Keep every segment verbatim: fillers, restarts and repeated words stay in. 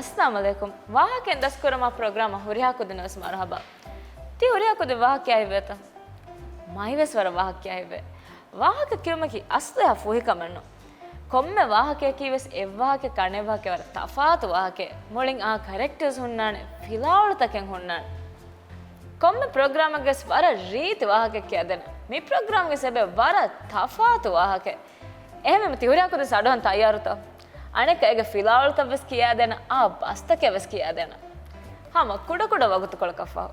އައްސަލާމު ޢަލައިކުމް. ވާހަކައިން ދަސްކުރަމާ ޕްރޮގްރާމަށް ހުރިހާ ކުދިންނަށް ވެސް މަރުޙަބާ. ތި ހުރިހާ ކުދިން ވާހަކަ ކިޔައިފިއްވޭތަ؟ މައިވެސް ވަރަށް ވާހަކަ ކިޔައިފިއްވޭ. ވާހަކަ ކިޔުމަކީ އަސްލު އެހާ ފުހި ކަމެއް ނޫން. ކޮންމެ ވާހަކަޔަކީ ވެސް އެއްވާހަކައަކާ އަނެއްވާހަކަޔާ ވަރަށް ތަފާތު ވާހަކައެއް. މުޅިން އާ ކެރެކްޓަރސް ހުންނާނެ، ފިލާވަޅުތަކެއް ހުންނާނެ. ކޮންމެ ޕްރޮގްރާމެއްގަސް ވަރަށް ރީތި ވާހަކަ ކިޔަދޭނެ. މި ޕްރޮގްރާމްގެ ސެބެ ވަރަށް ތަފާތު ވާހަކަ. އެހެންވީމަ ތި ހުރިހާ ކުދިން އަޑުއަހަން ތައްޔާރުތޯ؟ އަނެއްކާ އޭގެ ފިލާވަޅުތައް ވެސް ކިޔައިދޭނެ، އާ ބަސްތަކެއް ވެސް ކިޔައިދޭނެ. ހަމަ ކުޑަކުޑަ ވަގުތުކޮޅަކަށްފަހު.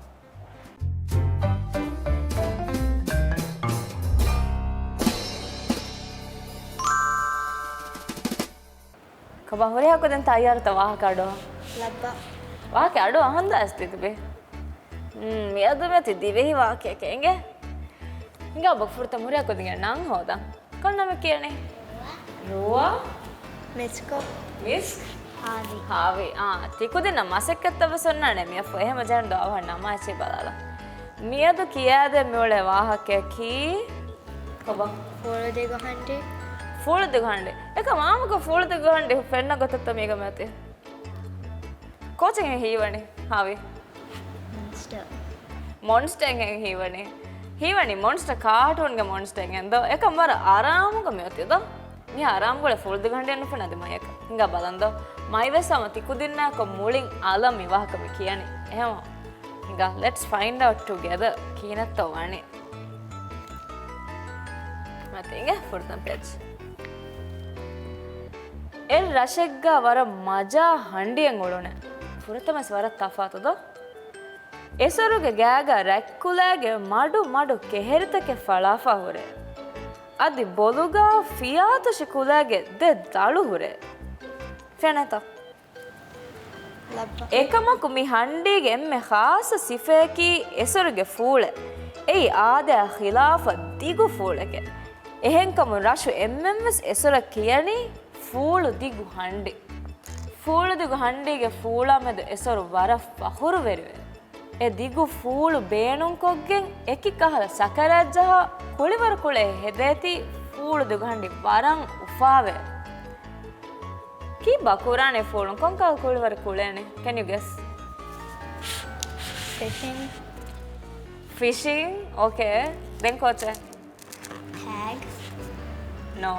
ކޮބާ ހުރިހާ ކުދިން ތައްޔާރުތަ ވާހަކަ އަޑުއަހަން؟ ލައްބަ. ވާހަކަ އަޑު އަހަންދާ އައިސް ތި ތިބޭ. މް، މިއަދު މެތި ދިވެހި ވާހަކައެކޭ އިނގޭ. ހިނގާ ބަ ފުރަތަމަ ހުރިހާ ކުދިންގެ ނަން ހޯދަން. ކޮން ނަމެއް ކިޔަނީ؟ ރުވާ. މިސްކު. މިސްކް. ހާވީ. ހާވީ. އާ، ތި ކުދިންނަށް މަސައްކަތްތައް ވެސް އޮންނާނެ. މިއަށް ފު އެހެމަ ޖެހެން ދޯ އަވަހަށް ނަމާ އެއްޗެއް ބަލާލަ. މިއަދު ކިޔާދޭން މިއުޅޭ ވާހަކައަކީ ކޮބާ؟ ފޫޅުދިގު ހަނޑި. ފޫޅުދިގު ހަނޑި. އެކަމް އާއްމުކޮށް ފޫޅުދިގު ހަނޑި ފެންނަ ގޮތަށްތަ މީގަ މިއޮތީ؟ ކޯޗެއް ހީވަނީ؟ ހާވީ. މޮންސްޓާ. މޮންސްޓާ ހީވަނީ. ހީވަނީ މޮންސްޓާ ކާޓޫންގެ މޮންސްޓާ އެނގެން ދޯ. އެކަމް ވަރަށް އަރާމުގަ މިއޮތީ ދޯ. މި އަރާމުގަ ފޫޅުދިގު ހަނޑިއެއް ނުފެންނަ ދިމާޔަކަށް. ހިނގާ ބަލަން ދޯ. މައިވެސް ހަމަ ތި ކުދިންނާއެކު މުޅިން އަލަށް މި ވާހަކަ މި ކިޔަނީ. އެހެންވީމަ ހިނގާ، let's find out together ކިހިނެއްތޯ ވާނީ. މަތި އިނގޭ ފުރަތަމަ ޕޭޖް. އެއް ރަށެއްގަ ވަރަށް މަޖާ ހަނޑިއެއް އުޅުނެ. ފުރަތަމަސް ވަރަށް ތަފާތު ދޯ. އެސޮރުގެ ގާގަ ރަތްކުލައިގެ މަޑު މަޑު ކެހެރިތަކެއް ފަޅާފަ ހުރޭ. އަދި ބޮލުގަ ފިޔާތޮށި ކުލައިގެ ދެ ދަޅު ހުރޭ. ފެނޭތަ؟ އެކަމަކު މި ހަނޑީގެ އެންމެ ޚާއްޞަ ސިފަޔަކީ އެސޮރުގެ ފޫޅެއް. އެއީ އާދަޔާ ޚިލާފަށް ދިގު ފޫޅެކޭ. އެހެންކަމުން ރަށު އެންމެންވެސް އެސޮރަށް ކިޔަނީ ފޫޅުދިގު ހަނޑި. ފޫޅުދިގު ހަނޑީގެ ފޫޅާމެދު އެސޮރު ވަރަށް ފަޚުރުވެރިވޭ. އެ ދިގު ފޫޅު ބޭނުންކޮށްގެން އެކި ކަހަލަ ސަކަރާތްޖަހާ ކުޅިވަރު ކުޅޭ ހެދޭތީ ފޫޅުދިގު ހަނޑި ވަރަށް އުފާވޭ. ކީއްބާ ކުރާނެ ފޫޅުން؟ ކޮންކަހަލަ ކުޅިވަރު ކުޅޭނެ؟ Can you guess? ފިޝިން. ފިޝިން؟ އޯކޭ. ދެން ކޯޗެއް؟ ޓެގް. ނޯ.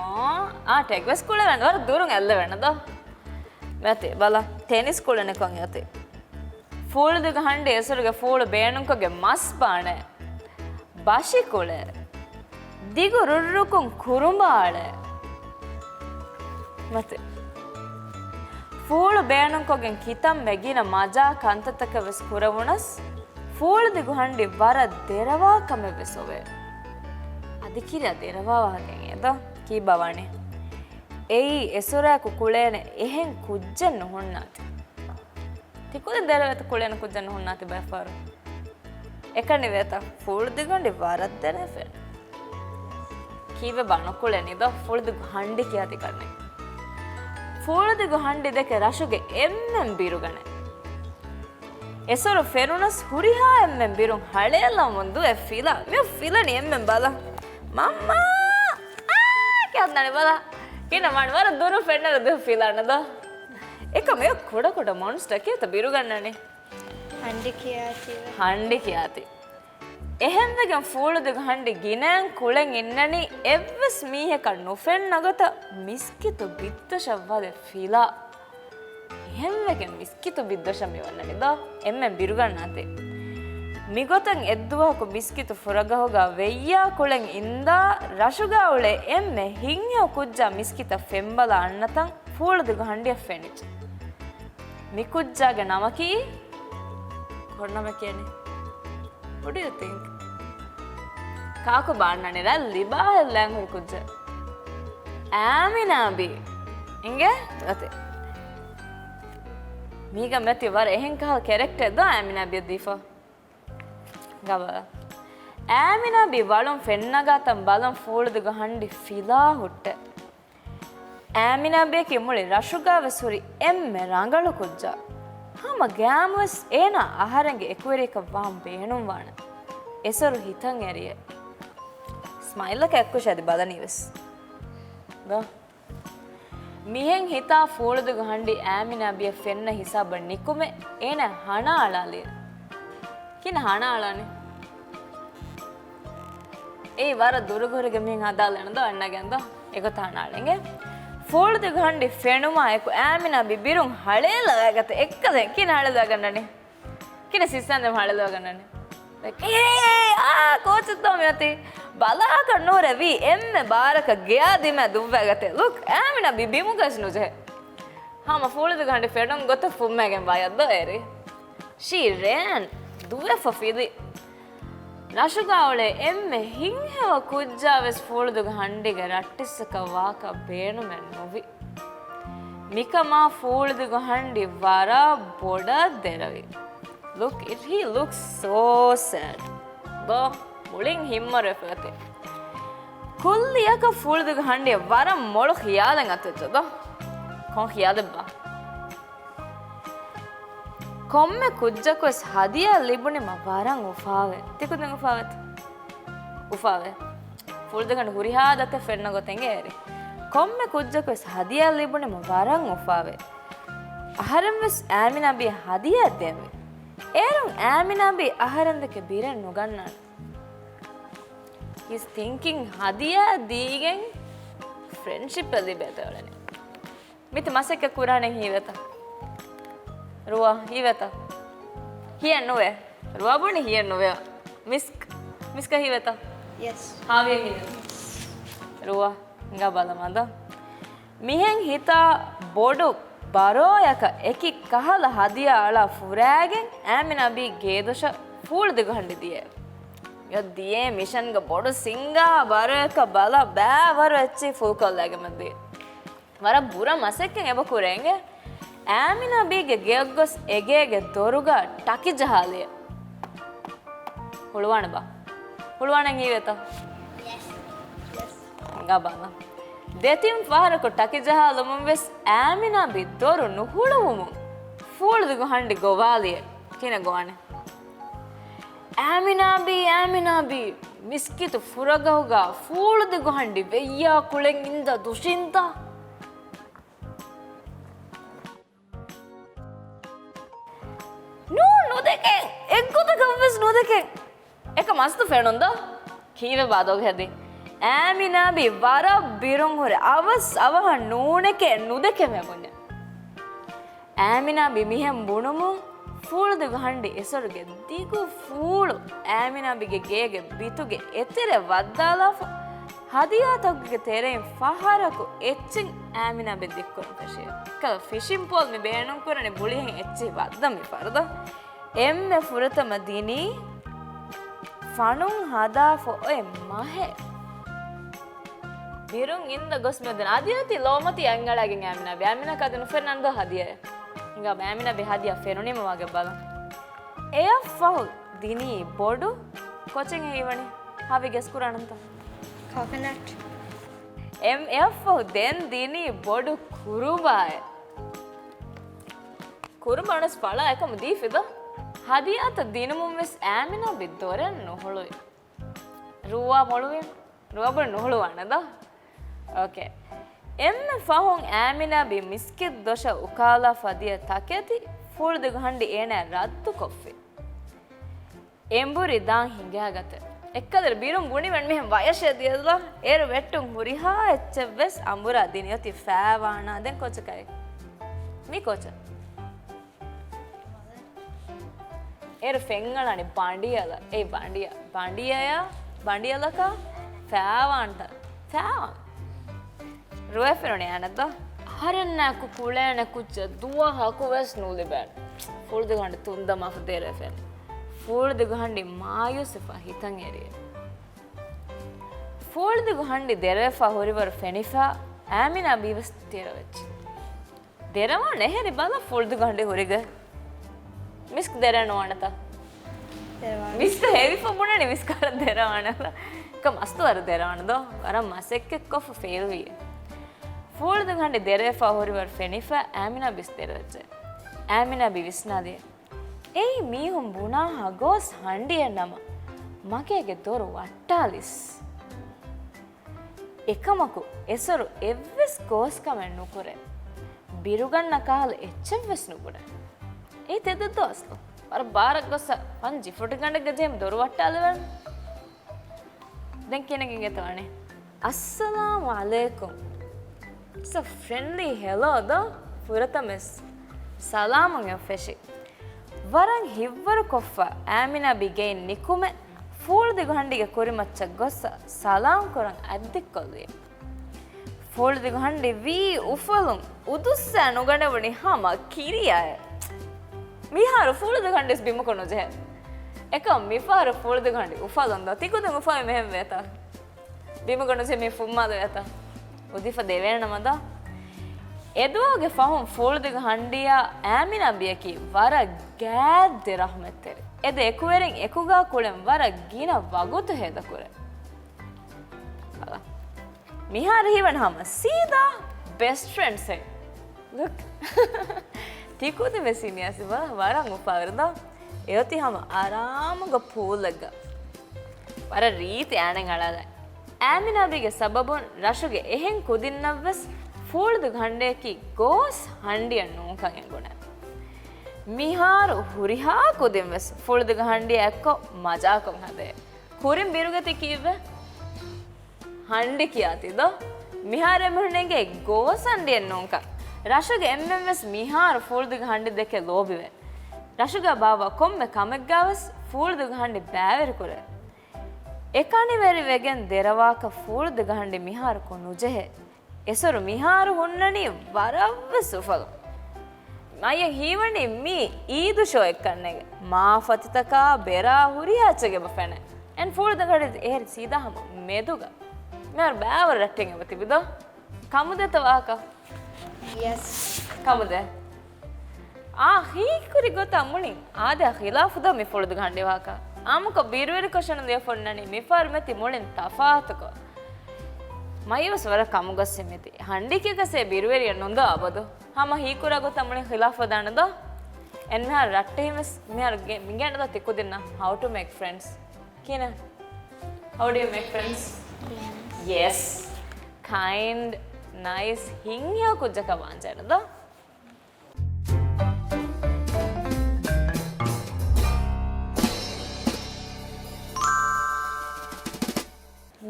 އާ، ޓެގް ވެސް ކުޅެވޭނެ. ވަރަށް ދުރުން އެއްލެވޭނެ ދޯ. މެތި ބަލަ. ޓެނިސް ކުޅެނެ ކޮން އޮތީ؟ ފޫޅުދިގު ހަނޑި އެސޮރުގެ ފޫޅު ބޭނުންކޮށްގެން މަސް ބާނެ. ބަށި ކުޅޭ. ދިގު ރުއްރުކުން ކުރުނބާ އަޅޭ. މަތި. ފޫޅު ބޭނުންކޮށްގެން ކިތަންމެ ގިނަ މަޖާ ކަންތައްތަކެއް ވެސް ކުރެވުނަސް، ފޫޅުދިގު ހަނޑި ވަރަށް ދެރަވާ ކަމެއް ވެސް އޮވޭ. އަދި ކިރިޔާ ދެރަވާ ވާހަކައެއް އެދޯ. ކީއްބާ ވާނީ؟ އެއީ އެސޮރާއެކު ކުޅޭނެ އެހެން ކުއްޖެއް ނުހުންނާތި. ތިކުދިން ދެރަވޭތަ ކުޅޭނެ ކުއްޖެއް ނުހުންނާތި ބައެއްފަހަރު. އެކަނިވޭތަ؟ ފޫޅުދިގު ހަނޑި ވަރަށް ދެރަވޭ. ކީއްވެ ބާ ނުކުޅެނީ ދޯ؟ ފޫޅުދިގު ހަނޑި ކިޔާތި ކަންނޭނގެ. ފޫޅުދިގު ހަނޑި ދެކެ ރަށުގެ އެންމެން ބިރުގަނެ. އެސޮރު ފެނުނަސް ހުރިހާ އެންމެން ބިރުން ހަޅޭލަމުން ދުވެ ފިލާ. މި ފިލަނީ އެންމެން ބަލަ. މަންމާ! އާ! ކިޔަންދަނީ ބަލަ. ކިނަ މަން ވަރަށް ދުރު ފެންނަރު ދުވެ ފިލާނެ ދޯ. އެކަމް އެ ކުޑަ ކުޑަ މޮންސްޓާ ކިޔަތަ ބިރުގަންނަނީ. ހަނޑި ކިޔާތި. ހަނޑި ކިޔާތި. އެހެންވެގެން ފޫޅުދިގު ހަނޑި ގިނައިން ކުޅެން އިންނަނީ އެއްވެސް މީހަކަށް ނުފެންނަ ގޮތަށް މިސްކިތު ބިއްދޮށަށް ވަދެ ފިލާ. އެހެންވެގެން މިސްކިތު ބިއްދޮށަށް މި ވަންނަނީ ދޯ؟ އެންމެން ބިރުގަންނާތި. މިގޮތަށް އެއްދުވަހަކު މިސްކިތު ފުރަގަހުގަ ވެއްޔާ ކުޅެން އިންދާ ރަށުގަ އުޅޭ އެންމެ ހިތްހެޔޮ ކުއްޖާ މިސްކިތަށް ފެންބަލާ އަންނަތަން ފޫޅުދިގު ހަނޑިއެއް ފެނިއްޖެ. މި ކުއްޖާގެ ނަމަކީ ކޮން ނަމެއް ކިޔަނީ؟ What do you think? ކާކު ބާންނަނީ ރަށް ލިބާހެއް ލައިން ހުރި ކުއްޖެއް. އާމިނާ ބީ. އިނގޭ؟ އޮތީ. މީގަ މެތި ވަރަށް އެހެން ކަހަލަ ކެރެކްޓަރެއް ދޯ އާމިނާ ބީއަށް ދީފަ. ގަބަ. އާމިނާ ބީ ވަޅުން ފެންނަގާތަން ބަލަން ފޫޅުދިގު ހަނޑި ފިލާ ހުއްޓެ. އާމިނާ ބީއަކީ މުޅި ރަށުގަ ވެސް ހުރި އެންމެ ރަނގަޅު ކުއްޖާ. ހަމަ ގައިމުވެސް އޭނާ އަހަރެންގެ އެކުވެރިޔަކަށް ވާން ބޭނުންވާނެ. އެސޮރު ހިތަށް އެރިއޭ. ސްމައިލްއަކަށް އެއްކުށެއް އަދި ބަލަނީވެސް. ދޯ. މިހެން ހިތާ ފޫޅުދިގު ހަނޑި އާމިނާ ބިޔަށް ފެންނަ ހިސާބަށް ނިކުމެ އޭނަ ހަނާ އަޅާލި. ކިނަ ހަނާ އަޅާނެ؟ އެއީ ވަރަށް ދުރުގުހުރިގެ މީހެއް ހަދާލަން ދޯ އަންނަގެން ދޯ. އެގޮތަށް ހަނާ އަޅަނގެ. ފޫޅުދިގު ހަނޑި ފެނުމާ އެކު އާމިނާ ބި ބިރުން ހަޅޭލަވައިގަތެ އެއްކަލެ ކިނަ ހަޅޭލަވަގަންނަނީ. ކިނަ ސިއްސަންދެމް ހަޅޭލަވަގަންނަނީ. އޭ، އާ، ކޯޗެއްތޯ މިއޮތީ؟ ބަލާކަށް ނޫރެ ވީ އެންމެ ބާރަކަށް ގެޔާ ދިމާ ދުއްވައިގަތެ. ލުކް، އާމިނާ ބި ބިމުގަސް ނުޖެހޭ. ހަމަ ފޫޅުދިގު ހަނޑި ފެނުން ގޮތަށް ފުއްމައިގެން ވާޔަށް ދޯ އޭރި. ޝީ ރޭން، ދުވެފަ ފިލި. ރަށުގާ އުޅޭ އެންމެ ހިތްހެޔޮ ކުއްޖާވެސް ފޫޅުދިގު ހަނޑިގެ ރައްޓިއްސަކަށް ވާކަށް ބޭނުމެއް ނުވި. މިކަމާ ފޫޅުދިގު ހަނޑި ވަރަށް ބޮޑަށް ދެރަވި. Look, it, he looks so sad. ދޯ، މުޅިން ހިތްމަރުވެފަ ގަތޭ. ކުއްލިއަކަށް ފޫޅުދިގު ހަނޑިއަށް ވަރަށް މޮޅު ޚިޔާލެއް އަތުވެއްޖެ ދޯ. ކޮން ޚިޔާލެއްބާ؟ ކޮންމެ ކުއްޖަކުވެސް ހަދިޔާ ލިބުނީމަ ވަރަށް އުފާވޭ. ތިކުދިން އުފާވޭތަ؟ އުފާވޭ. ފޫޅުދިގު ހަނޑި ހުރިހާ ދަތެއް ފެންނަ ގޮތެއް އެނގޭ އޭރި. ކޮންމެ ކުއްޖަކުވެސް ހަދިޔާ ލިބުނީމަ ވަރަށް އުފާވޭ. އަހަރެންވެސް އާމިނާ ބިޔަށް ހަދިޔާ ދޭންވީ. އޭރުން އާމިނާ ބި އަހަރެންދެކެ ބިރެއް ނުގަންނާނެ. He's thinking ހަދިޔާ ދީގެން ފްރެންޑްޝިޕްއެއް ލިބޭތޯ އުޅެނީ. މިތި މަސައްކަތް ކުރާނެ ހީވޭތަ؟ ރުވާ ހީވޭތަ؟ ހިޔެއް ނުވޭ. ރުވާ ބުނި ހިޔެއް ނުވޭ. މިސްކް، މިސްކަ ހީވޭތަ؟ ޔެސް. ހާވިޔަ ހީވޭ. ރުވާ ހިނގާ ބަލަމާ ދޯ. މިހެން ހިތާ ބޮޑު ބަރޯޔަކަށް އެކި ކަހަލަ ހަދިޔާ އަޅާ ފުރާގެން އާމިނާ ބީ ގޭދޮށަށް ފޫޅުދިގު ހަނޑި ދިޔަ. އެ ދިޔޭ މިޝަންގަ ބޮޑު ސިންގާ ބަރޯޔަކަށް ބަލާ ބައިވަރު އެއްޗެހި ފުލްކޮށްލައިގެން ދިޔަ. ވަރަށް ބުރަ މަސައްކަތް އެބަ ކުރޭ އިނގޭ. އާމިނާ ބީގެ ގެޔަށް ގޮސް އެ ގޭގެ ދޮރުގަ ޓަކި ޖަހާލި. ހުޅުވާނެބާ؟ ހުޅުވާނެ ހީވޭތަ؟ ހިނގާ ބަލަ. ދެތިން ފަހަރަކު ޓަކި ޖަހާލުމުން ވެސް އާމިނާ ބީ ދޮރު ނުހުޅުވުމުން ފޫޅުދިގު ހަނޑި ގޮވާލި. ކިހިނެއް ގޮވާނެ؟ އާމިނާ ބީ، އާމިނާ ބީ، މިސްކިތު ފުރަގަހުގަ ފޫޅުދިގު ހަނޑި ވެއްޔާ ކުޅެން އިންދަ ދުށިންތަ؟ ނޫން، ނުދެކެން. އެއްގޮތަކަށްވެސް ނުދެކެން. އެކަ މަސްތު ފެނުން ދޯ؟ ކީއްވެ ބާ ދޮގު ހެދީ؟ އާމިނާ ބީ ވަރަށް ބިރުން ހުރެ އަވަސް އަވަހަށް ނޫނެކޭ ނުދެކެމޭ ބުންޏެ. އާމިނާ ބީ މިހެން ބުނުމުން ފޫޅުދިގު ހަނޑި އެސޮރުގެ ދިގު ފޫޅު އާމިނާ ބީގެ ގޭގެ ބިތުގެ އެތެރެ ވައްދާލާފަ، ހަދިޔާތަކުގެ ތެރެއިން ފަހަރަކު އެއްޗެއް އާމިނާ ބީ ދިއްކުރަން ފެށި. ކަލަ ފިޝިން ޕޯލް މި ބޭނުން ކުރަނީ ބުޅިހެން އެއްޗެހި ވައްދަން މި ފަރުދަ. އެންމެ ފުރަތަމަ ދިނީ ފަނުން ހަދާފަ އޮތް މަހެއް. ބިރުން އިންދަ ގޮސް މިއޮތީ. އަދި އޮތީ ލޯމަތީ އަތްއަޅާގެން އާމިނާ ބީ. އާމިނާ ކަދި ނުފެންނަން ދޯ ހަދިޔާ. ހިނގާ އާމިނާ ބީ ހަދިޔާ ފެނުނީމަ ވާގެ ބަލަ. އެއަށްފަހު ދިނީ ބޮޑު ކޮޗެއް ހީވަނީ. ހާވި ގެސް ކުރާނަންތަ؟ ކޯކަނަޓް. އެމް އެއަށްފަހު ދެން ދިނީ ބޮޑު ކުރުބާއެއް. ކުރުބާނަސް ފަޅާ އެކަމު ދީފި ދޯ؟ ހަދިޔާތައް ދިނުމުން ވެސް އާމިނާ ބީ ދޮރެއް ނުހުޅުވި. ރުއްވާ މޮޅުވި. ރުއްވާ ބުނި ނުހުޅުވާނެ ދޯ؟ އޯކޭ. އެންމެ ފަހުން އާމިނާ ބީ މިސްކިތް ދޮށަށް އުކާލާ ފަދިޔަ ތަކެތި ފޫޅުދިގު ހަނޑި އޭނާ ރައްދު ކޮށްފި. އެނބުރި ދާން ހިނގާގަތެ. އެއްކަލަރ ބިރުން ބުނިވެން މިހެން ވަޔަށޭ ދިޔަލާ، އޭރު ވެއްޓުން ހުރިހާ އެއްޗެއްވެސް އަނބުރާ ދިނި އޮތީ ފައިވާނާ ދެން ކޮޗަކައި. މި ކޮޗަ. އޭރު ފެންއަޅާނެ ބަނޑިއަލަ. އެ ބަނޑިއަ، ބަނޑިއަޔާ، ބަނޑިއަލަކާ ފައިވާންތަ؟ ފައިވާން. ރުއެ ފެނުނެ އަނެއްދޯ؟ އަހަރެންނާއެކު ކުޅޭނެ ކުއްޖެއް ދުވަހަކު ވެސް ނުލިބޭނެ. ފުޅުދިގު ހަނޑި ތުންދަމާފަ ދެރަވެފަ. ފުޅުދިގު ހަނޑި މާޔޫސްވެފަ ހިތަށް އެރި. ފުޅުދިގު ހަނޑި ދެރަވެފަ ހުރިވަރު ފެނިފަ އާމިނާ ބީވެސް ދެރަވެއްޖެ. ދެރަވާނެ އެހެރި ބަލަ ފުޅުދިގު ހަނޑި ހުރިގަ. މިސްކް ދެރަ ނުވާނެތަ؟ ދެރަވާނެ. މިސްކް ހެވިފަ ބުނަނީ މިސްކް އަޅަ ދެރަވާނެ. ކަ މަސްތު ވަރަށް ދެރަވާނެ ދޯ. ވަރަށް މަސައްކަތްކޮށްފަ ފެއިލް ވީ. ފުޅުދިގު ހަނޑި ދެރަވެފަ ހުރިވަރު ފެނިފަ އާމިނާ ބީސް ދެރަވެއްޖެ. އާމިނާ ބީ ވިސްނާލި. އެއީ މީހުން ބުނާހާ ގޯސް ހަނޑިއެއް ނަމަ، މަގޭގެ ދޮރު ވައްޓާލިސް. އެކަމަކު އެސޮރު އެއްވެސް ގޯސް ކަމެއް ނުކުރޭ. ބިރުގަންނަ ކަހަލަ އެއްޗެއްވެސް ނުބުނޭ. އެއީ ތެދެއް ދޯ އަސްލު. ވަރަށް ބާރަށް ގޮއްސަ ފަން ޖިފުޓި ގަނޑެއްގެ ޖެހިމް ދޮރު ވައްޓާލެވެން. ދެން ކިހިނެއް އިނގޭތަ ވާނީ؟ އައްސަލާމު ޢަލައިކުމް. It's a friendly hello ދޯ. ފުރަތަމަވެސް ސަލާމުން އެ ފެށި. ވަރަށް ހިތްވަރުކޮށްފަ އާމިނާ ބީ ގެއިން ނިކުމެ، ފޫޅުދިގު ހަނޑީގެ ކުރިމައްޗަށް ގޮއްސަ ސަލާމް ކުރަން އަތްދިއްކޮށްލި. ފޫޅުދިގު ހަނޑި ވީ އުފަލުން އުދުއްސާ ނުގަނެވުނީ ހަމަ ކިރިޔާއޭ. މިހާރު ފޫޅުދިގު ހަނޑިސް ބިމަކު ނުޖެހޭ. އެކަމް މިފަހަރު ފޫޅުދިގު ހަނޑި އުފަލުން ދޯ. ތިކުދިން އުފަލު މެހެން ވޭތާ. ބިމުގަ ނުޖެހި މީ ފުއްމާލެވޭތަ؟ އުދިފަ ދެވޭނަމަ ދޯ. އެދުވަހުގެ ފަހުން ފޫޅުދިގު ހަންޑިއާ އާމިނާ ބީއަކީ ވަރަށް ގާތްދެ ރަޙްމަތްތެރި. އެ ދެ އެކުވެރިން އެކުގާ ކުޅެން ވަރަށް ގިނަ ވަގުތު ހޭދަކުރޭ. ބަލަ. މިހާރު ހީވަނީ ހަމަ ސީދާ ބެސްޓް ފްރެންޑްސް ހެން. ލުކް. ތިކުދިން ވެސް ހިނިއައިސް ބަލަ ވަރަށް އުފާވެރި ދޯ. އެއޮތީ ހަމަ އަރާމުގަ ޕޫލެއްގަ. ވަރަށް ރީތި އާނެއް އަޅާލާ. އާމިނާބީގެ ސަބަބުން ރަށުގެ އެހެން ކުދިންނަށްވެސް ފޫޅުދިގު ހަންޑިއަކީ ގޯސް ހަންޑިއެއް ނޫންކަން އެނގުނެ. މިހާރު ހުރިހާ ކުދިންވެސް ފޫޅުދިގު ހަންޑިއާ އެއްކޮށް މަޖާކޮށް ހަދޭ. ކުރިން ބިރުގަތީ ކީއްވެ؟ ހަންޑި ކިޔާތީ ދޯ؟ މިހާރު އެމީހުން އެނގޭ ގޯސް ހަންޑިއެއް ނޫންކަން. ރަށުގެ އެންމެންވެސް މިހާރު ފޫޅުދިގު ހަންޑި ދެކެ ލޯބިވޭ. ރަށުގަ ބާއްވާ ކޮންމެ ކަމެއްގަވެސް ފޫޅުދިގު ހަންޑި ބައިވެރިކުރޭ. އެކަނިވެރިވެގެން ދެރަވާކަށް ފޫޅުދިގު ހަންޑި މިހާރު ކޮށް ނުޖެހޭ. އެސޮރު މިހާރު ހުންނަނީ ވަރަށްވެސް އުފަލުން. މައިޔަށް ހީވަނީ މީ އީދު ޝޯއެއްކަންނޭނގެ. މާ ފަތިތަކާ ބެރާ ހުރިހާ އެއްޗެއް އެބަ ފެނޭ. އެންޑް ފޫޅުދިގު ހަންޑި އެހެރީ ސީދާ ހަމަ މެދުގަ. މިހާރު ބައިވަރު ރައްޓެހިން އެބަ ތިބި ދޯ؟ ކަމުދޭތަ ވާހަކަ؟ ޔެސް. ކަމުދޭ. އާ، ހީކުރި ގޮތަށް މުޅިން އާދަޔާ ޚިލާފު ދޯ މި ފޫޅުދިގު ހަންޑި ވާހަކަ. އާއްމުކޮށް ބިރުވެރިކޮށެއް ނުދިޔަފަ އޮންނަނީ މިފަހަރު މެތި މުޅިން ތަފާތުކޮށް. މައިޔަށް ވެސް ވަރަށް ކަމުގަސް މެތި. ހަންޑި ކިޔަކަސޭ ބިރުވެރިއެއް ނުދޯ އަބަދު. ހަމަ ހީކުރާ ގޮތަށް މުޅިން ޚިލާފު ދާނެ ދޯ؟ އެންމެހާރު ރައްޓެހިން ވެސް މިހާރު ގެ-، މިގޭނެ ދޯ ތިކުދިންނަށް how to make friends. ކިހިނެއް؟ How do you make friends? Yes. Kind, nice, ހިތްހެޔޮ ކުއްޖަކަށް ވާންޖެހޭނެ ދޯ؟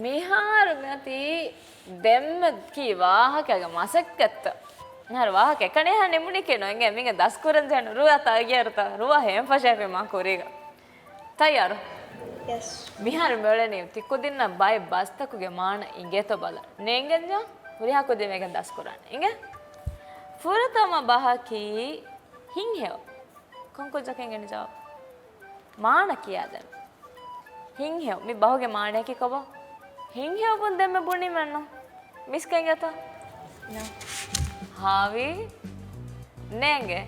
މިހާރު މިއޮތީ ދެންމެ ކީ ވާހަކަގެ މަސައްކަތްތައް. މިހާރު ވާހަކަ އެކަނި އަހަން ނިމުނީކީ ނޯ އިނގޭ މީގެ ދަސްކުރަން ޖެހެން ރުއަތާ ގިޔަރުތާ ރުއަ ހޭން ފަށާފި މާ ކުރީގަ. ތައްޔާރު؟ ޔެސް. މިހާރު މިއުޅެނީ ތިކުދިންނަށް ބައެއް ބަސްތަކުގެ މާނަ އިނގޭތޯ ބަލަން. ނޭނގެންޏާ ހުރިހާ ކުދިން ވެގެން ދަސްކުރާނެ. އިނގޭ؟ ފުރަތަމަ ބަހަކީ ހިތްހެޔޮ. ކޮން ކުއްޖަކަށް އެނގެނީ ޖަވާބު؟ މާނަ ކިޔާދެން. ހިތްހެޔޮ. މި ބަހުގެ މާނަޔަކީ ކޮބާ؟ ހިތްހެޔޮ ބުން ދެންމެ ބުނީމެއްނު. މިސްކަން އިނގޭތަ؟ ނޯ. ހާވީ؟ ނޭނގެ.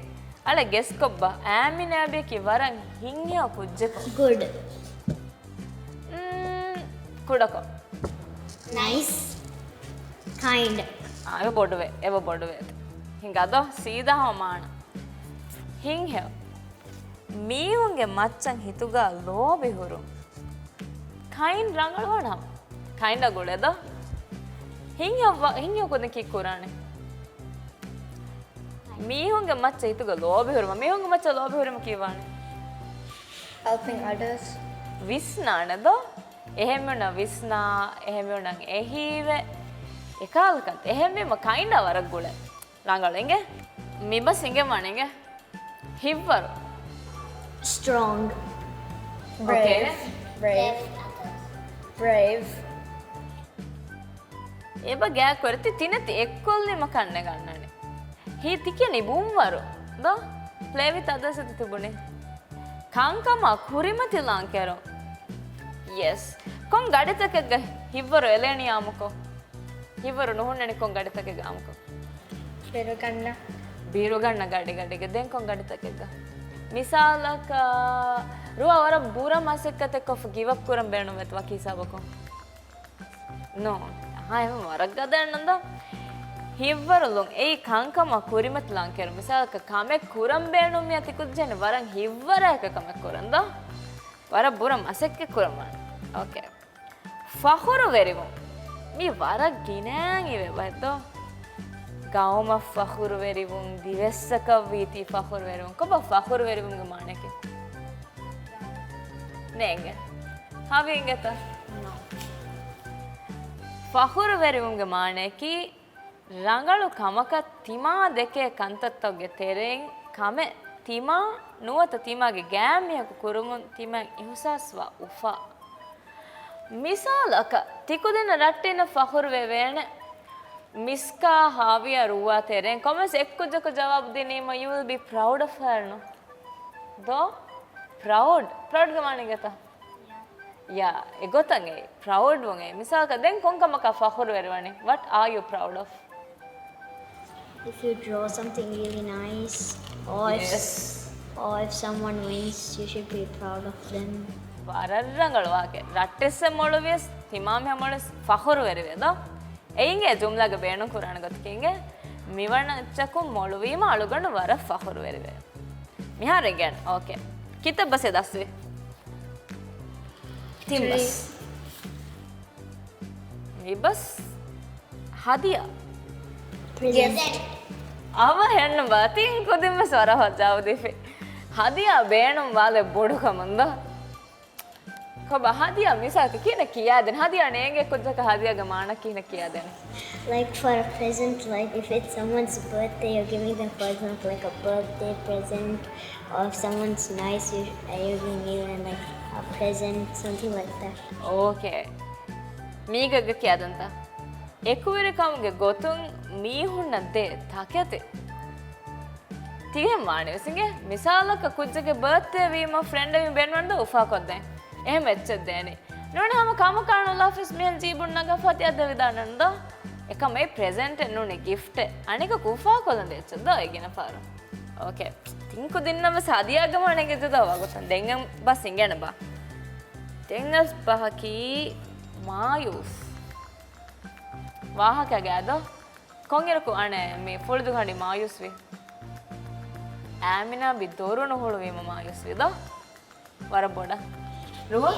އަޅެ ގެސްކޮށްބަ. އާމިނާބީއަކީ ވަރަށް ހިތްހެޔޮ ކުއްޖެކޮ. ގުޑް. މް، ކުޑަކޮ. ނައިސް. ކައިންޑް. އާ، އެބަ ބޮޑުވޭ. އެބަ ބޮޑުވޭ. ހިނގާ ދޯ؟ ސީދާ ހަމަ މާނަ. ހިތްހެޔޮ. މީހުންގެ މައްޗަށް ހިތުގަ ލޯބި ހުރުން. ކައިން ރަނގަޅުވާނަމަ. ކައިންޑަށް ގުޅޭ ދޯ؟ ހިތްހެޔޮ ވަ-، ހިތްހެޔޮ ކުދިން ކީއްކުރާނެ؟ މީހުންގެ މައްޗަށް ހިތުގަ ލޯބި ހުރުމަށް، މީހުންގެ މައްޗަށް ލޯބި ހުރުމަށް ކީއްވާނެ؟ Helping others. ވިސްނާނެ ދޯ؟ އެހެންމީހުންނަށް ވިސްނާ، އެހެންމީހުންނަށް އެހީވެ، އެކަހަލަ ކަންތައް. އެހެންވީމަ ކައިންޑަށް ވަރަށް ގުޅޭ. ރަނގަޅު އިނގޭ؟ މި ބަސް އިނގެންވާނެ އިނގޭ؟ ހިތްވަރު. ސްޓްރޮންގް. އޯކޭ. ބްރޭވް. ބްރޭވް. ބްރޭވް. އެބަ ގާތްކުރެ ތި ތިނެތި އެއްކޮށްލީމަ ކަންނެ ގަންނަނީ. ހީ ތިކިޔަނީ ބުންވަރު ދޯ؟ ޕްލޭ ވިތް އަދަސް ތި ބުނި. ކަންކަމާ ކުރިމަތިލާން ކެރުން. ޔެސް. ކޮން ގަޑިތަކެއްގަ ހިތްވަރު އެލޭނީ އާއްމުކޮށް؟ ހިތްވަރު ނުހުންނަނީ ކޮން ގަޑިތަކެއްގަ އާއްމުކޮށް؟ ބިރުގަންނަ. ބިރުގަންނަ ގަޑި ގަޑިގަ. ދެން ކޮން ގަޑިތަކެއްގަ؟ މިސާލަކަށް، ރުއަ ވަރަށް ބުރަ މަސައްކަތެއް ކޮށްފަ ގިވައްޕް ކުރަން ބޭނުންވޭތަ ވަކި ހިސާބަކުން؟ ނޯ. އަހާ، އެހެން ވަރަށް ގަދައެއްނުން ދޯ. ހިތްވަރު ލުން. އެއީ ކަންކަމަށް ކުރިމަތިލާން ކެރުން. މިސާލަކަށް ކަމެއް ކުރަން ބޭނުން މިއަށް ތި ކުއްޖެއް ވަރަށް ހިތްވަރާއެކު ކަމެއް ކުރަން ދޯ. ވަރަށް ބުރަ މަސައްކަތް ކުރަން ވާނެ. އޯކޭ. ފަޚުރުވެރިވުން. މީ ވަރަށް ގިނައިން އިވޭ ބައެއް ދޯ. ގައުމަށް ފަޚުރުވެރިވުން، ދިވެއްސަކަށްވީތީ ފަޚުރުވެރިވުން. ކޮބާ ފަޚުރުވެރިވުމުގެ މާނައަކީ؟ ނޭނގެ. ހަވީ އިނގޭތަ؟ ފަޚުރުވެރިވުމުގެ މާނައަކީ، ރަނގަޅު ކަމަކަށް ތިމާ ދެކޭ ކަންތައްތަކުގެ ތެރެއިން ކަމެއް ތިމާ ނުވަތަ ތިމާގެ ގާތް މީހަކު ކުރުމުން ތިމަން އިހުސާސްވާ އުފާ. މިސާލަކަށް، ތިކުދިންނަށް ރައްޓެހިންނަށް ފަޚުރުވެވޭނެ. މިސްކާ، ހާވިޔާ، ރޫއާ ތެރެއިން ކޮންމެސް އެއްކުއްޖަކު ޖަވާބު ދިނީމަ، you will be proud of her ނު. ދޯ؟ ޕްރައުޑް. ޕްރައުޑްގެ މާނަ އިނގޭތަ؟ ޔާ، އެގޮތަށް އެ ޕްރައުޑްވުން އެ. މިސާލަކަށް ދެން ކޮން ކަމަކާ ފަޚުރުވެރިވަނީ؟ What are you proud of? If you draw something really nice, or if, yes, or if someone wins, you should be proud of them. ވަރަށް ރަނގަޅު ވާހަކަ. ރައްޓެއްސެއް މޮޅުވިޔަސް، ތިމާމެހާ މޮޅުވިޔަސް ފަޚުރުވެރިވޭ ދޯ؟ އެއިނގޭ ޖުމްލާގެ ބޭނުން ކުރާނެ ގޮތަކީ އިނގޭ، މިވަނަ އެއްޗަކުން މޮޅުވީމަ އަޅުގަނޑު ވަރަށް ފަޚުރުވެރިވޭ. މިހާރު އެނގޭނެ. އޯކޭ. ކިތައް ބަސް އެ ދަސްވި؟ ތިން ބަސް. މި ބަސް ހަދިޔާ. ޕްރެޒެންޓް. އަވަހެއްނު ބާ. ތިން ކުދިން ވެސް ވަރަށް ހޮށް ޖަވާބު ދީފި. ހަދިޔާ ބޭނުން ވާލެއް ބޮޑު ކަމުން ދޯ؟ ކޮބާ ހަދިޔާ މިސާލަކަށް ކިހިނެއް ކިޔާދޭނެ؟ ހަދިޔާ ނޭނގޭ ކުއްޖަކަށް ހަދިޔާގެ މާނަ ކިހިނެއް ކިޔާދޭނެ؟ Like for a present, like if it's someone's birthday, you're giving them, for example, like a birthday present, or if someone's nice, you, you're giving them like a present, something like that. އޯކޭ. މީގަ ކިޔާދަންތަ؟ އެކުވެރިކަމުގެ ގޮތުން މީހުންނަށް ދޭ ތަކެތި. ތިހެން ވާނެ ވެސް އިނގޭ. މިސާލަކަށް ކުއްޖެއްގެ ބާތްޑޭ ވީމަ ފްރެންޑެއް ވީމަ ބޭނުންވާނެ ދޯ އުފާކޮށްދޭން. އެހެން އެއްޗެއް ދޭނެ. ނޫނީ ހަމަ ކަމަކާ ނުލާފަސް މިހެން ޖީބުން ނަގާފަ ތިޔަ ދެވިދާނެ ދޯ. އެކަމަކު ޕްރެޒެންޓެއް ނޫނީ ގިފްޓެއް. އަނެކަކު އުފާކޮށްލަން ދޭ އެއްޗެއް ދޯ އެ ގިނަ ފަހަރު. އޯކޭ. ތިން ކުދިންނަށް ވެސް ހަދިޔާގެ މާނަ އެނގިއްޖެ ދޯ ވަގުތުން. ދެން ބަސް އިނގޭނެ ބާ. ދެން އަސް ބަހަކީ މާޔޫސް. ވާހަކަ ގާތް ދޯ. ކޮންއިރަކު އަނެއް މި ފުޅުދުގަނޑި މާޔޫސްވި؟ އާމިނާ ބި ދޮރު ނުހުޅުވީމަ މާޔޫސްވި ދޯ؟ ވަރަށް ބޮޑަށް. ރުހު؟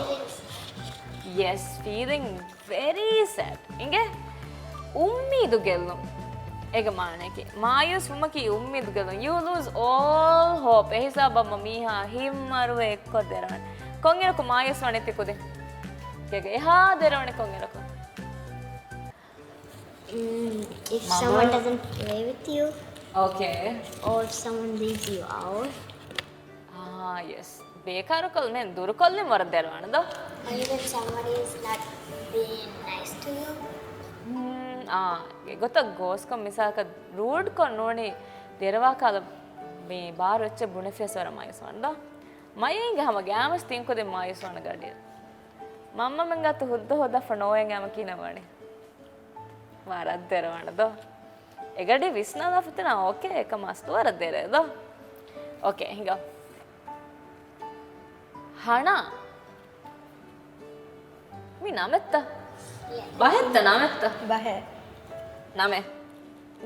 Yes, feeling very sad. އިނގޭ؟ އުއްމީދު ގެއްލުން. އޭގެ މާނައަކީ މާޔޫސް ވުމަކީ އުއްމީދު ގެއްލުން. You lose all hope. އެ ހިސާބަށް މީހާ ހިތްމަރުވެ އެއްކޮށް ދެރަވަން. ކޮންއިރަކު މާޔޫސް ވަނީ ތި ކުދިން؟ އޭގެ އެހާ ދެރަވަނީ ކޮންއިރަކު؟ Mm, if someone doesn't play with you. Okay. Or if someone leaves you out. Ah, yes. ބޭކާރުކޮށްލުން ދުރުކޮށްލުން ވަރަށް ދެރަވާނެ ދޯ. Or even somebody is not being nice to you. އާ، އެގޮތަށް ގޯސްކޮށް މިސާލަކަށް ރޫޑްކޮށް ނޫނީ ދެރަވާ ކަހަލަ މި ބާރު އެއްޗެއް ބުނެފިޔަސް ވަރަށް މާޔޫސްވާނެ ދޯ. މައިގެ ހަމަ ގާމަސް ތިން ކުދިން މާޔޫސްވާނެ ގަޑިއަށް. މަންމަމެން ގާތު ހުއްދަ ހޯދާފަ ނޯވެ ގާމަ ކިހިނެއް ވާނެ؟ ވަރަށް ދެރަވާނެ ދޯ. އެގަޑި ވިސްނާލާފަ ތިނާ އޯކޭ، އެކަމަސް ވަރަށް ދެރަވޭ ދޯ. އޯކޭ، ހިނގާ. ހަނާ. މި ނަމެއްތަ؟ ބަހެއްތަ ނަމެއްތަ؟ ބަހެއް. ނަމެއް.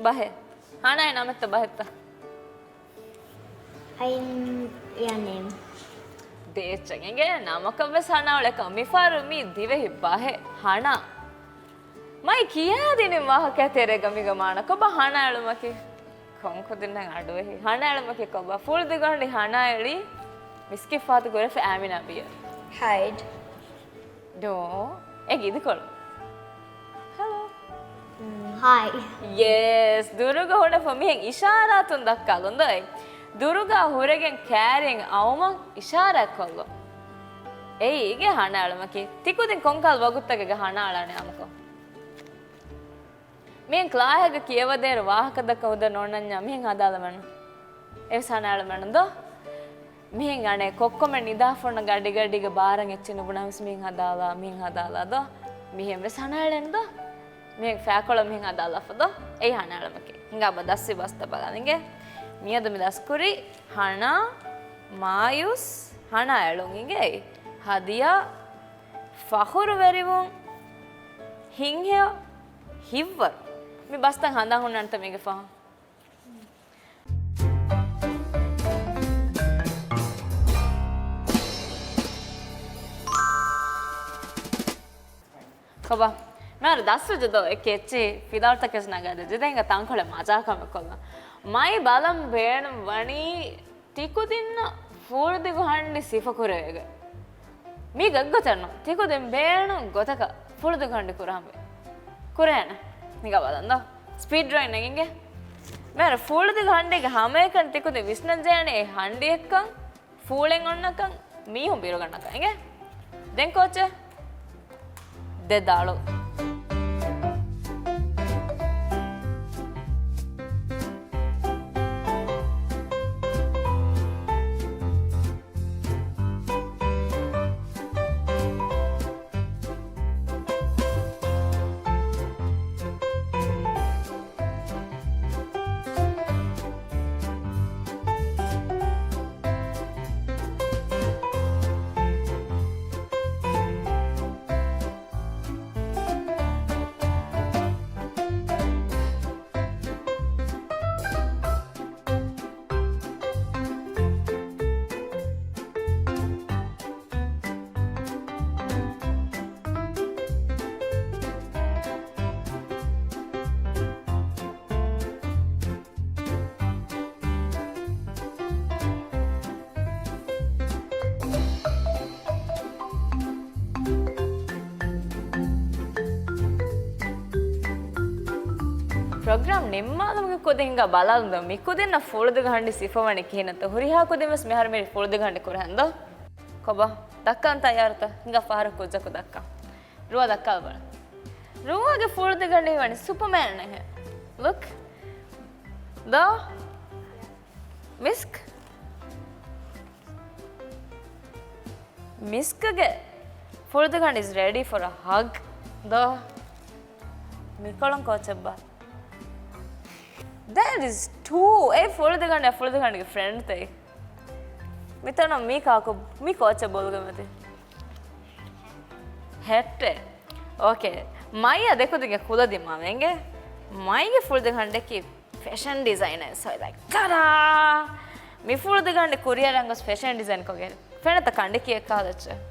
ބަހެއް. ހަނާއި ނަމެއްތަ ބަހެއްތަ؟ ހައި، ޔާ ނޭމް. ދޭ އެއްޗެއް އިނގޭ ނަމަކަށް ވެސް ހަނާ އުޅޭކަށް މިފަހަރު މީ ދިވެހި ބަހެއް ހަނާ. މައި ކިޔާދިނިން ވާހަކަ ތެރޭގަ މީގެ މާނަ ކޮބާ ހަނާ އެޅުމަކީ؟ ކޮންކުދިންނަށް އަޑުއެހި. ހަނާ އެޅުމަކީ ކޮބާ؟ ފުޅުދިގު ހަނޑި ހަނާ އެޅީ މިސްކިތް ފާތު ގުރެފަ އާމިނާ ބިޔަ. ހައިޑް. ނޯ. އޭގެ އިދިކޮޅު. ހެލޯ. ހައި. ޔެސް. ދުރުގަ ހުނެފަ މިހެން އިޝާރާތުން ދައްކާލުން ދޯ. ދުރުގަ ހުރެގެން ކާރިއެއް އައުމަށް އިޝާރާތް ކޮށްލުން. އެއީ އޭގެ ހަނާ އެޅުމަކީ. ތިކުދިން ކޮންކަހަލަ ވަގުތުތަކެއްގަ ހަނާ އަޅާނެ އާންމުކޮށް؟ މިހެން ކްލާހެއްގަ ކިޔަވަދޭއިރު ވާހަކަ ދައްކަން ހުދަ ނޯންނަންޏާ މިހެން ހަދާލަމެނު. އެވެސް ހަނާ އެޅުމެނު ދޯ. މިހެން އަނެއް ކޮއްކޮމެން ނިދާފަ އޮންނަ ގަޑިގަޑީގަ ބާރަށް އެއްޗެއް ނުބުނާ ވެސް މިހެން ހަދާލާ، މިހެން ހަދާލާ ދޯ. މިހެން ވެސް ހަނާ އެޅެން ދޯ. މިހެން ފައިކޮޅަށް މިހެން ހަދާލާފަ ދޯ. އެއީ ހަނާ އެޅުމަކީ. ހިނގާ ބަ ދަސްވި ބަސްތައް ބަލާލިނގޭ. މިއަދު މި ދަސްކުރީ ހަނާ، މާޔޫސް، ހަނާ އެޅުން އިނގޭ. ހަދިޔާ، ފަޚުރުވެރިވުން، ހިތްހެޔޮ، ހިތްވަރު. މި ބަސްތައް ހަނދާން ހުންނާނެތަ މީގެ ފަހުން؟ ކޮބާ؟ މިހާރު ދަސްވެއްޖެ ދޯ އެ ކެއްޗި ފިލާވަޅުތަކެއް ނަގާދެއްޖެ. ދެން ތަންކޮޅެއް މަޖާކަމެއް ކޮށްލަން. މައި ބަލަން ބޭނުން ވަނީ ތިކުދިންނަށް ފުޅުދިގު ހަންޑި ސިފަކުރެވޭގޮތް. މީ ގޮތްގޮތެއްނު. ތިކުދިން ބޭނުން ގޮތަކަށް ފުޅުދިގު ހަންޑި ކުރާންވީ. ކުރޭނެ. ނިގާ ބަލަން ދޯ. ސްޕީޑް ޑަޔަލް ނެގިންގެ. މިހާރު ފުޅުދިގު ހަންޑީގެ ހަމައެކަނި ތިކުދިން ވިސްނަންޖެހޭނެ އެ ހަންޑިއެއްކަން. ފޫޅެއް އޮންނަކަން މީހުން ބިރުގަންނަކަން އިނގޭ. ދެން ކޯޗެއް؟ ދެ ދަޅު. ޕްރޮގްރާމް ނިންމާލުމުގެ ކުދިން ހިނގާ ބަލާލަން ދޯ. މި ކުދިންނަށް ފުޅުދިގު ހަންޑި ސިފަވަނީ ކިހިނެއްތޯ؟ ހުރިހާ ކުދިން ވެސް މިހާރު މި ފުޅުދިގު ހަންޑި ކުރަހަން ދޯ. ކޮބާ؟ ދައްކަން ތައްޔާރުތަ؟ ހިނގާ ފަހަރަށް ކުއްޖަކު ދައްކަން. ރުވާ ދައްކާލަބަލަ. ރުވާގެ ފުޅުދިގު ހަންޑި ވަނީ ސުޕަމޭން ހެން. ލުކް. ދޯ. މިސްކް. މިސްކްގެ ފުޅުދިގު ހަންޑި is ready for a hug. ދޯ. މިކޮޅުން ކޯޗެއްބާ؟ That is two. އެ ފުޅުދިގު ހަންޑި، ފުޅުދިގު ހަންޑިގެ ފްރެންޑްތައް. މިތަނަށް މީ ކާކު، މީ ކޯޗެއް ބޮލުގަ މަތި؟ ހެއްޓެއް. އޯކޭ. މައިޔާ ދެކުދިންގެ ކުލަ ދިމާވެ އިނގޭ. މައިގެ ފުޅުދިގު ހަންޑަކީ ފެޝަން ޑިޒައިނަރ. So, like, tada! މި ފުޅުދިގު ހަންޑި ކުރިއަރަން ގޮސް ފެޝަން ޑިޒައިން ކޮށްގެން. ފެނަތަ ކަނޑި ކީއްކާލައްޗެއް؟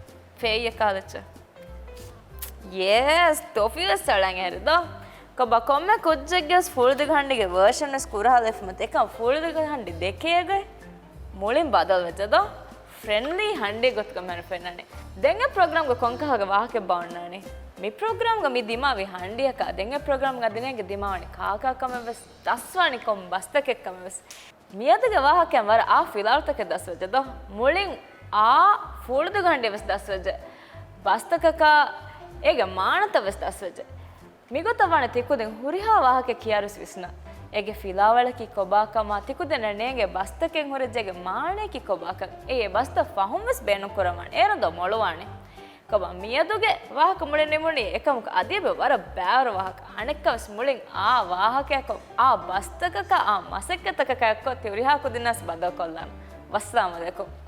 ފޭއްޔެއް ކާލައްޗެއް؟ ޔެސް، ތޮފީވެސް އަޅަން އެހެރި ދޯ. ކޮބާ ކޮންމެ ކުއްޖެއްގެވެސް ފުޅުދިގު ހަންޑިގެ ވާޝަން ވެސް ކުރާލައިފުމަތި އެކަން ފުޅުދިގު ހަންޑި ދެކޭގޮތް މުޅިން ބަދަލުވެއްޖެ ދޯ. ފްރެންޑްލީ ހަންޑި ގޮތުގަ މިހާރު ފެންނާނެ. ދެން އެ ޕްރޮގްރާމްގަ ކޮންކަހަލަ ވާހަކައެއްބާ އޮންނާނީ؟ މި ޕްރޮގްރާމްގަ މި ދިމާވި ހަންޑިއަކާ ދެން އެ ޕްރޮގްރާމްގަ އަދި ނޭނގެ ދިމާވަނީ ކާކާ ކަމެއް ވެސް ދަސްވާނީ ކޮން ބަސްތަކެއް ކަމެއް ވެސް. މިއަދުގެ ވާހަކައިން ވަރަށް އާ ފިލާވަޅުތަކެއް ދަސްވެއްޖެ ދޯ. މުޅިން އާ ފުޅުދިގު ހަންޑިއެއް ވެސް ދަސްވެއްޖެ. ބަސްތަކަކާ އޭގެ މާނަތައް ވެސް ދަސްވެއްޖެ. މިގޮތަށް ވާނެ ތިކުދިން ހުރިހާ ވާހަކަ ކިޔާރުސް ވިސްނާ. އޭގެ ފިލާވަޅަކީ ކޮބާކަމާ، ތިކުދިންނަށް ނޭނގޭ ބަސްތަކެއް ހުރެއްޖެ އޭގެ މާނަޔަކީ ކޮބާކަން. އެ އެ ބަސްތައް ފަހުން ވެސް ބޭނުން ކުރައްވާނެ. އޭރުން ދޯ މޮޅުވާނެ. ކޮބާ މިއަދުގެ ވާހަކަ މުޅިން ނިމުނީ އެކަމަކު އަދި އެބަ ވަރަށް ބައިވަރު ވާހަކަ. އަނެއްކާވެސް މުޅިން އާ ވާހަކަޔަކު އާ ބަސްތަކަކާ އާ މަސައްކަތްތަކަކާ އެއްކޮށް ތި ހުރިހާ ކުދިންނަށް ވެސް ބައްދަލުކޮށްލާނަން. ވައްސަލާމް އަލައިކުމް.